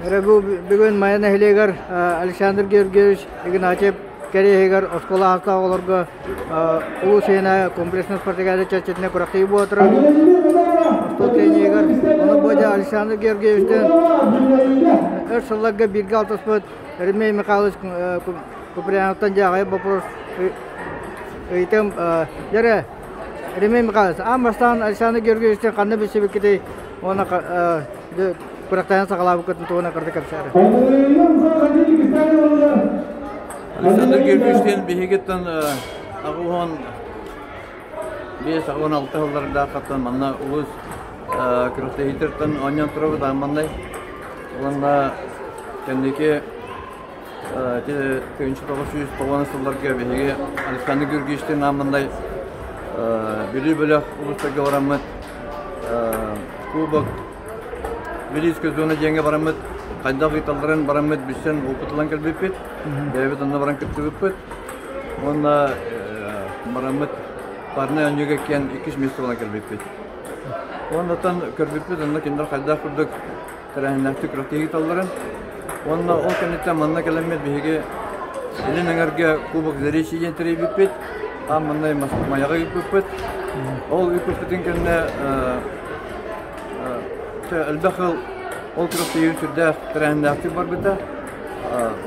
Эрэ бу бүгүн Майа нэһилиэгэр Александр Георгиевич Игнатьев кэриэһигэр оскуола аастаах оҕолорго Улуу Сиэнэ комплекснай спартакиада чэрчитинэн күрэхтэһии буола турар. Остуол теннигэр ону бу Александр Георгиевичтэн өр сылларга бииргэ алтыспыт Еремей Михайлович Куприяновтан дьэ аҕай боппуруос ыйытым. Дьэрэ, Еремей Михайлович, аан бастаан Александр Георгиевичтэн ханна билсибиккитий уонна күрэхтэһэн саҕалаабыккытын туһунан кырдьык кэпсээрэ. Александр Георгиевичтиин биһигиттэн 85 86 сыллардааххаттан манна улуус күрэхтэһиититтэн оонньоон турабыт аамманнай уонна кэнники ити 1990 сылларга биһиги Александр Георгиевичтыын аамманнай Бүлүү бөлөх улуустарга бараммыт Кубок Вилийская зона диэҥҥэ бараммыт хайдах ыыталларын бараммыт билсэн опытылан кэлбиппит. Бэйэбит онно баран кыттыбыппыт. Уонна бараммыт парнай оонньууга киэн иккис миэстэ буолан кэлбиппит. Уоннатан көрбүппүт онно кинилэр хайдах курдук тэрээһиннээхтик күрэхтэһии ыыталларын. Уонна ол кэнниттэн манна кэлэммит биһиги Илин Эҥэргэ Кубок Заречья диэн тэрийбиппит. Аан манна Майаҕа ыыппыппыт. Ол ыыппыппытын кэннэ элбэх ыал ол күрэхтэһии сүрдээх тэрээһиннээхтик барбыта.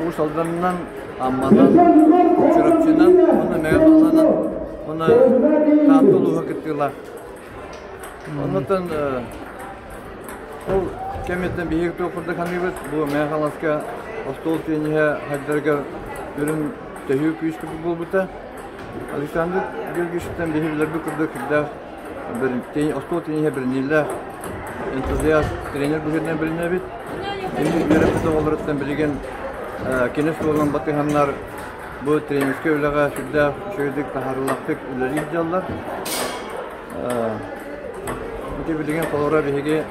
Уус Алданынан, Амманан, Чурапчынан уонна Мэҥэ Хаҥаланан уонна Таатта улууһа кыттыылаах. Оннуттан ол кэмиттэн биһиги туох курдук саныыбыт, бу Мэҥэ Хаҥаласка остуол тенниһэ хайдарыгар сүрүн төһүү күүс курдук буолбута. Александр Георгиевичтан биһи билэрбит курдук сүрдээх остуол тенниһэ бэриниилээх энтузиаст тренер быһыытынан билинэбит. Кини үөрэппит оҕолоруттан билигин кини суолун батыһаннар бу тренерскэй үлэҕэ сүрдээх үчүгэйдик таһаарыылаахтык үлэлии сылдьаллар. Ити билигин холобура биһиги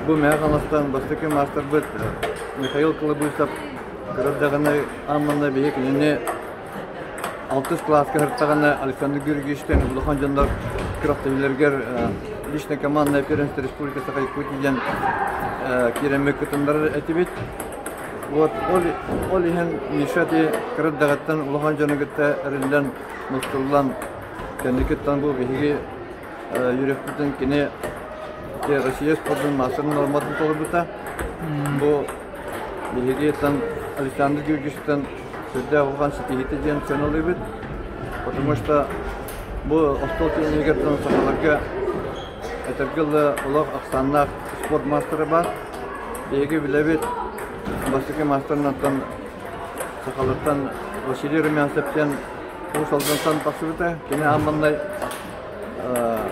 бу Мэҥэ Хаҥаластан бастакы маастарбыт Михаил Кылабысов кыра даҕаны аан маҥнай биһиги кинини алтыс кылааска сырыттаҕына Александр Георгиевичтэн улахан дьоннор күрэхтэһиилэригэр личная командная первенство Республика Саха Якутия диэн киирэммит кытыннарар этибит. Вот ол, ол иһин Миша ити кыра эрдэҕиттэн улахан дьону кытта эриллэн, мустуллан кэнникиттэн бу биһиги үөрэхпитин кини Россия спордун маастарын норматын толорбута. Бу биһиги Александр Георгиевичтан сүрдээх улахан ситиһиитэ диэн сыаналыыбыт. Потому что бу остуол теннигэр сахаларга этэргэ дылы олох ахсааннаах спорт маастара баар. Биһиги билэбит бастакы маастарынан сахалартан Василий Румянцев диэн Уус Алдантан тахсыбыта. Кини аан маҥнай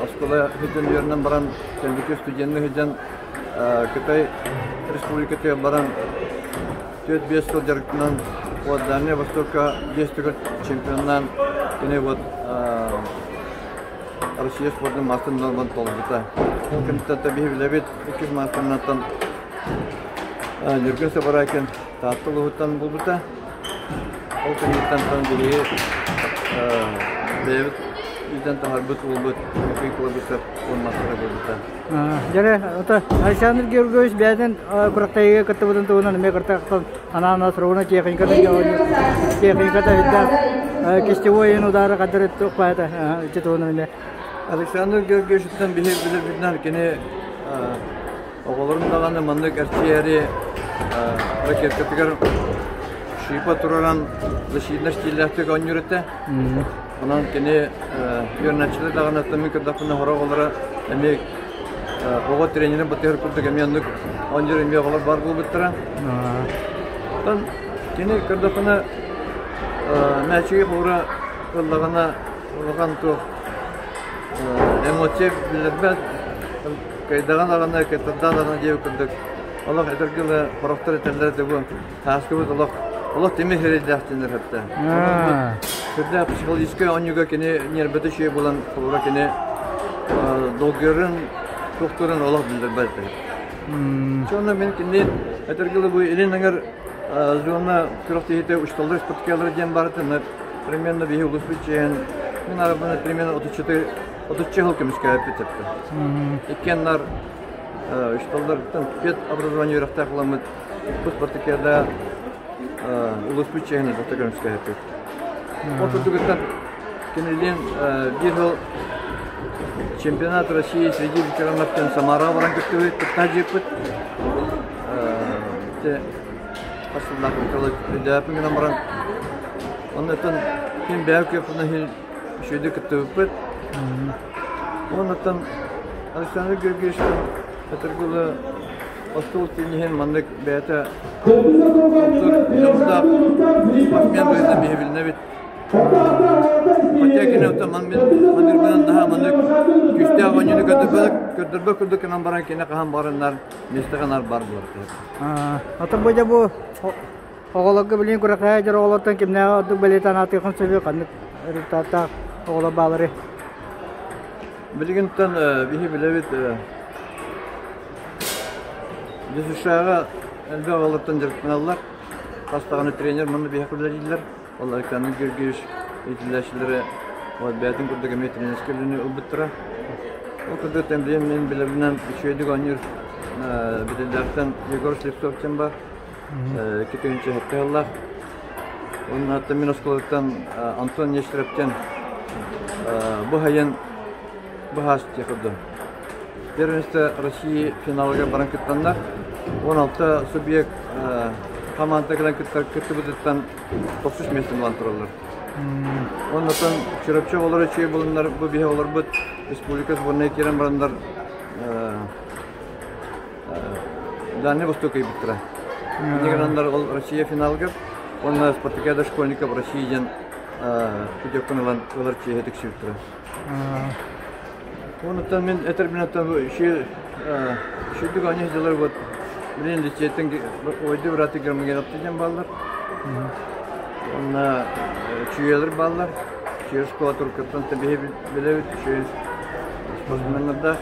оскуола сылдьан үөрэнэн баран, кэнники студенныы сылдьан Кытай Республикатыгар баран 4-5 сыл дьарыктанан вот Дальний Востокка 5 төгүл чемпионнаан кини вот Россия спордун маастарын норман толорбута. Ол кэнниттэн биһи билэбит иккис маастарынан Ньургун Сабарайкин Таатта улууһуттан булбута. Ол кэнниттэн биһиги бэйэбит иитэн таһаарбыт уолбут Михаил Колобусов уон маастара буолбута. Дьэ, ото Александр Георгиевич бэйэтин күрэхтэһиигэ кыттыбытын туһунан эмиэ кыртахтан анаан суругуна техниката техниката үрдээх кистевой удары хадыр укпаата ити туһунан эмиэ. Александр Георгиевичтан биһи билэрбитинэн кини оҕолорун даҕаны маннык эрчийээри ракеткатыгар шипа тураран защитнай стиллээхтик оонньуур этэ. Онон кини үөрэнээччилэр даҕаны мин көрдөхпүнэ сорох оҕолоро эмиэ оҕо тренерин батыһар курдук эмиэ оннук оонньуур эмиэ оҕолор баар буолбуттара. Оттон кини көрдөхпүнэ мээчиги хуура ыллаҕына улахан туох эмоция биллэрбэт кыайдаҕын даҕаны кыттардаан даҕаны диэбит курдук олох этэргэ дылы сорохтор этэллэр этэ бу Сааскыбыт олох олох тимир сирэйдээх диэннэр сөптөөх. Сүрдээх психологическай оонньууга кини ньиэрбэтэ үчүгэй буолан, холобура кини долгуйарын, туохтуурун олох биллэрбэт этэ. Сонно мин кини этэргэ дылы бу илин эҥэр зона күрэхтэһиитэ учууталлар спартакиадалара диэн баар этэ. Примерно биһи улууспут чиэһин мин арабына примерно отучча сыл көмүскээбиппит этэ. Иккиэннэр учууталлартан пед образование үөрэхтээх буоламмыт. Бу спартакиада улууспут чиэһинэ дота көмүскэһэппит. Ол курдугуттан кинилиин биир сыл чемпионат России среди ветеранов диэн Самараҕа баран кыттыбыт, кытта дьиэппит. Хас сыллаах өйдөөппүн гынан баран, оннуттан ким бэйэ кыахпытынан иһин үчүгэйдик кыттыбыппыт. Оннуттан Александр Георгиевичтан Петргулы остуол тенниһин маннык бэйэтэ дьоҕурдаах спортсмен быһыытынан биһиэбилинэбит. Хотя кини оттон маннык наһаа маннык күүстээх оонньууну көрдөрбөт курдук гынан баран кини хаһан барыннар миэстэҕэ нар бар буолар. Оттон бу дьэ бу оҕолорго билигин күрэхтэһэ дьэр оҕолортон кимнээҕи ордук бэлиэтээн аатыаххын сөбүй ханнык результаттаах оҕолор баалары? Билигинтэн биһи билэбит ДЮСШ-ҕа элбэх оҕолортон дьарыктаналлар. Хас даҕаны тренер манна биһиэхэ үлэлииллэр. Ол Александр Георгиевич иитиллээччилэрэ вот бэйэтин курдук эмиэ тренерскэй үлэни ылбыттара. Ол курдук билигин мин билэрбинэн үчүгэйдик оонньуур Бүтүннээхтэн Егор Слепцов диэн баар. 2007 сыллаах. Уонна мин оскуолаттан Антон Нестеров диэн бу сайын быһаас диэх курдук. Первенство России финалыгар баран кыттаннар. 16 субъект хамаанда кэлэн кыттар кыттыбытыттан тохсус миэстэни ылан тураллар. Оннотон Чурапчы оҕолоро үчүгэй булуннар бу биһи оҕолорбут республика сборная киирэн бараннар Дальний Восток ыйбыттара. Иннигэр ол Россия финалыгар уонна Спартакиада школьников России диэн путевканы ылан ылар чиэһи тиксибиттэрэ. Онуттан мин этэрбин үчүгэй оонньуу сылдьаллар вот билин лицейтэн ойду бырааты Гермогеновты диэн бааллар. Уонна чүүйэлэр бааллар. Чүүйэ школа туркаттан биһи билэбит үчүгэй спортсменнардаах.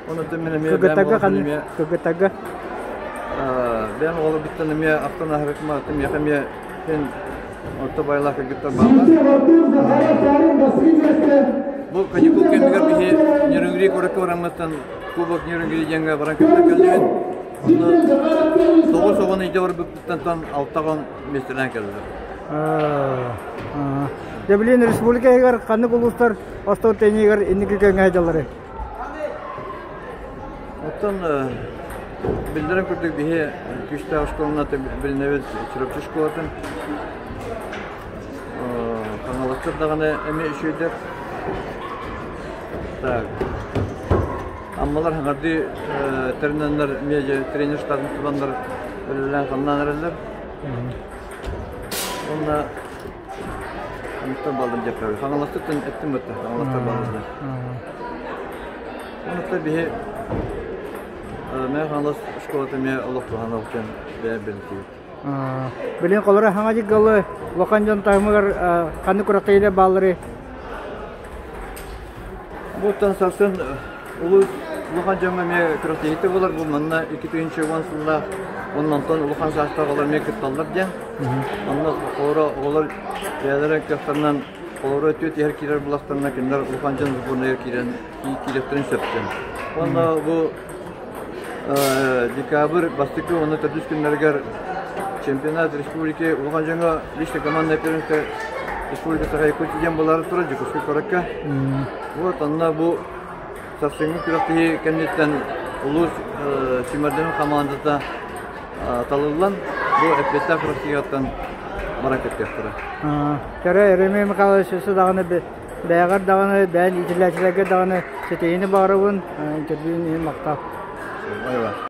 Онуттан мин эмиэ Кыгытага ханнык кыгытага бэйэм оҕолорбуттан эмиэ ахтан аһарыкма миэхэ эмиэ син орто байлаах кыргыттар бааллар. Бу каникул кэмигэр биһи Нерюнгри куоракка бараммыттан Кубок Нерюнгри диэҥҥэ баран кытта кэллибит. Онно 9 оҕону илдьэ барбыппыттан 6 миэстэлээн кэллилэр. Дьэ билигин республика иһигэр ханнык улуустар остуол теннигэр инники күөҥҥэ сылдьалларый? Оттон биллэрин курдук биһи күүстээх оскуоланы билинэбит Чурапчы школатын. Хаҥаластар даҕаны эмиэ үчүгэйдэр. Так. Аммалар хаҥардыы тэринэннэр эмиэ тренер штатын тутаннар үлэлээн хамнаан эрэллэр. Уонна Онтон баллым дьэппэбит. Хаҥаластыттан эттим бытта. Хаҥаластар баллым. Онуттан биһи Мэҥэ Хаҥалас школата эмиэ олох туһана ылтын бэйэ бэлитиибит. Билин холоро хаҥа дьыгалы улахан дьон таһымыгар ханнык күрэхтэһиилэр бааллары? Буттан сарсын улуус улахан дьоҥҥо эмиэ күрэхтэһиитэ буолар. Бу манна 2010 сыллаах оннонтон улахан саастаах оҕолор эмиэ кытталлар диэн. Онно оҕолоро оҕолор бэйэлэрэ кыахтарынан олору түөрт иһэр киирэр булахтарына кинилэр улахан дьон сборныйга киирэн киириэхтэрин сөп диэн. Уонна бу декабрь бастакы уонна төрдүс күннэригэр чемпионат республики улахан дьоҥҥо лично командное первенство республика Саха Якутия диэн буолаары турар Дьокуускай куоракка. Вот онно бу сарсыҥҥы күрэхтэһии кэнниттэн улуус сүүмэрдэммит хамаандата талыллан бу эппиэттээх күрэхтэһииттэн баран кыттыахтара. Кэрэ Еремей Михайлович өссө даҕаны бэйэҕэр даҕаны, бэйэн иитиллээччилэргэ даҕаны ситиһиини баҕарабын, интервьюн иһин махтал. Айва.